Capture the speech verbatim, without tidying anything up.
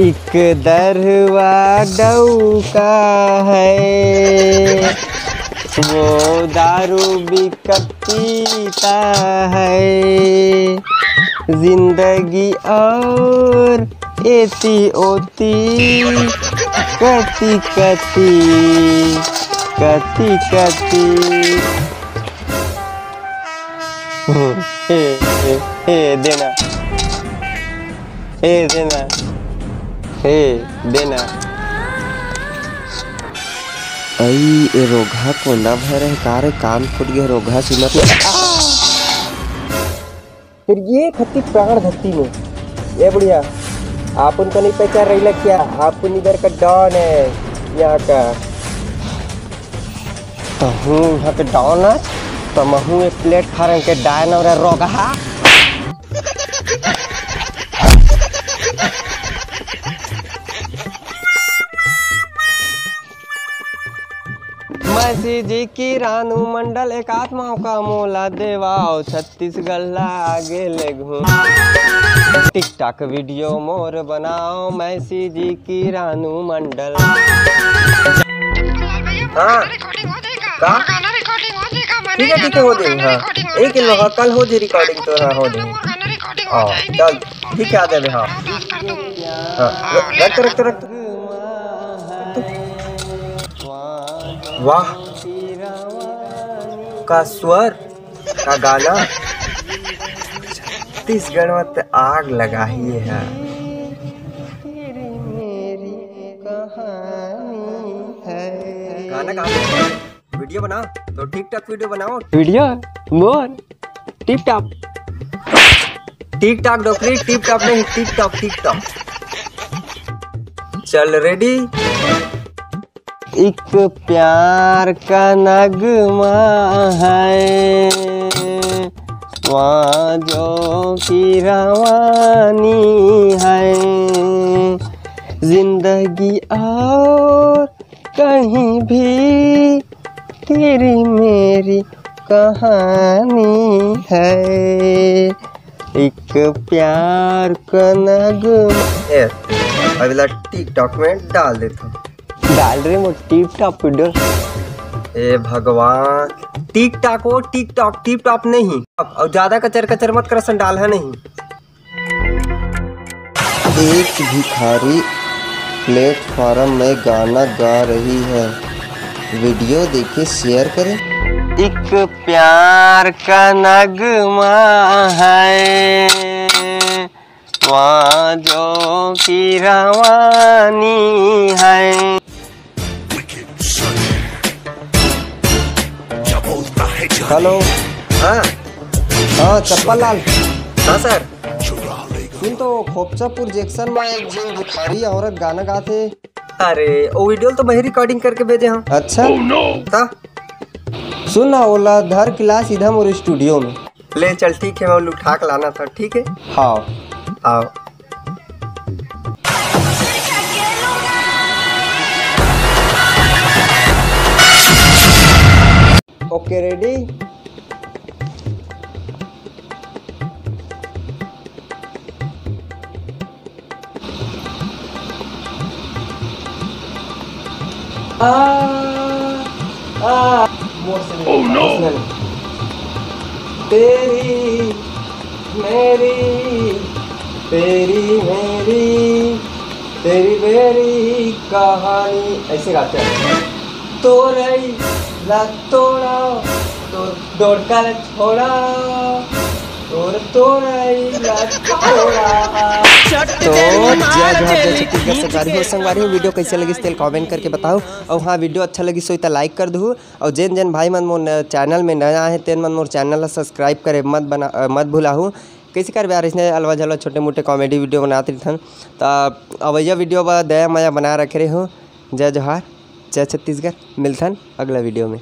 एक दरुहा डउका है, वो दारू बिकट पीता है। जिंदगी और एती ओती, कती कती, कती कती। ए, ए, ए, देना। ए, देना। ए, देना। अई, ए रोगहा कोंदा भरे हे का रे? कान फूट गे, रोगहा सुनत हे। फिर ये खत्ती प्राण धरती में। ए बुढ़िया, आप उनको नहीं पहचान रही क्या? आप इधर का डॉन है यहाँ का। तहूँ यहाँ के डॉन है, तो महूँ एक प्लेटफार्म के डायन और रोगहा। मैं सीजी किरानू मंडल, एकात मौका मोला देवाओ, छत्तीसगढ़ ला आगे ले घूम। TikTok वीडियो मोर बनाओ, मैं सीजी किरानू मंडल। हाँ। का? ठीक है, ठीक है, हो जाएगी, हाँ। एक किलो, हाँ, कल हो जाए रिकॉर्डिंग तो, हाँ, हो जाए। हाँ, चल, ठीक है, आ जाबे, हाँ। हाँ, रख, रख, रख। वाह, का स्वर, का गाना। छत्तीसगढ़ में तो आग लगा ही है। गाना कहाँ पे? वीडियो बना, तो TikTok वीडियो बनाओ। वीडियो मोर टिप टॉप। TikTok डोकरी, टिप टॉप नहीं, TikTok, TikTok। चल, रेडी? एक प्यार का नगमा है, वहाँ जो की रवानी है, जिंदगी और कहीं भी तेरी मेरी कहानी है, एक प्यार का नगमा। ए, अगला TikTok में डाल देता हूँ। डाल रे मोर टिप टॉप वीडियो। ए भगवान, TikTok, वो TikTok, टिप टॉप नहीं। अब, अब ज्यादा कचर कचर मत कर, संडाल है नहीं। एक भिखारी प्लेटफॉर्म में गाना गा रही है, वीडियो देखे, शेयर करें। एक प्यार का नगमा है, वहाँ जो की रवानी है। हेलो। हाँ। हाँ, चप्पल लाल। हाँ सर। सुन तो, खोपचापुर जंक्शन में एक झन भिखारी औरत गाना गाथे। अरे, वो वीडियो तो मैं रिकॉर्डिंग करके भेजे हूँ। अच्छा? ता? सुन ना, ओला धर के ला सीधा मोर स्टूडियो में। ले चल, ठीक है, मैं उठा के लाना था, ठीक है? हाँ। आओ। OK, ready? आ, आ, मोर से नहीं। Oh no! तेरी मेरी, तेरी मेरी, तेरी मेरी कहानी, ऐसे गाते हैं। तोरई ला तोड़ा, तो डोरका ला छोड़ा, तोर तोरई ला छोड़ा। तो जय जोहार, जय छत्तीसगढ़ संगवारी हो। संगवारी हो, वीडियो कैसे लगिस तेला कमेंट करके बताओ। और हाँ, वीडियो अच्छा लगिस होही त लाइक कर दहू। और जेन जेन भाई मन मोर न-, चैनल में नया आहे, तेन मन मोर चैनल ला सब्सक्राइब करे मत बना, अ, मत भुलाहू। कैसे करबे यार, इसने अलवा झलवा छोटे मोटे कॉमेडी वीडियो बनात रहिथन। त अवैया वीडियो बर दया मया बना रखे रहो। जय जोहार, जय छत्तीसगढ़, मिलथन अगला वीडियो में।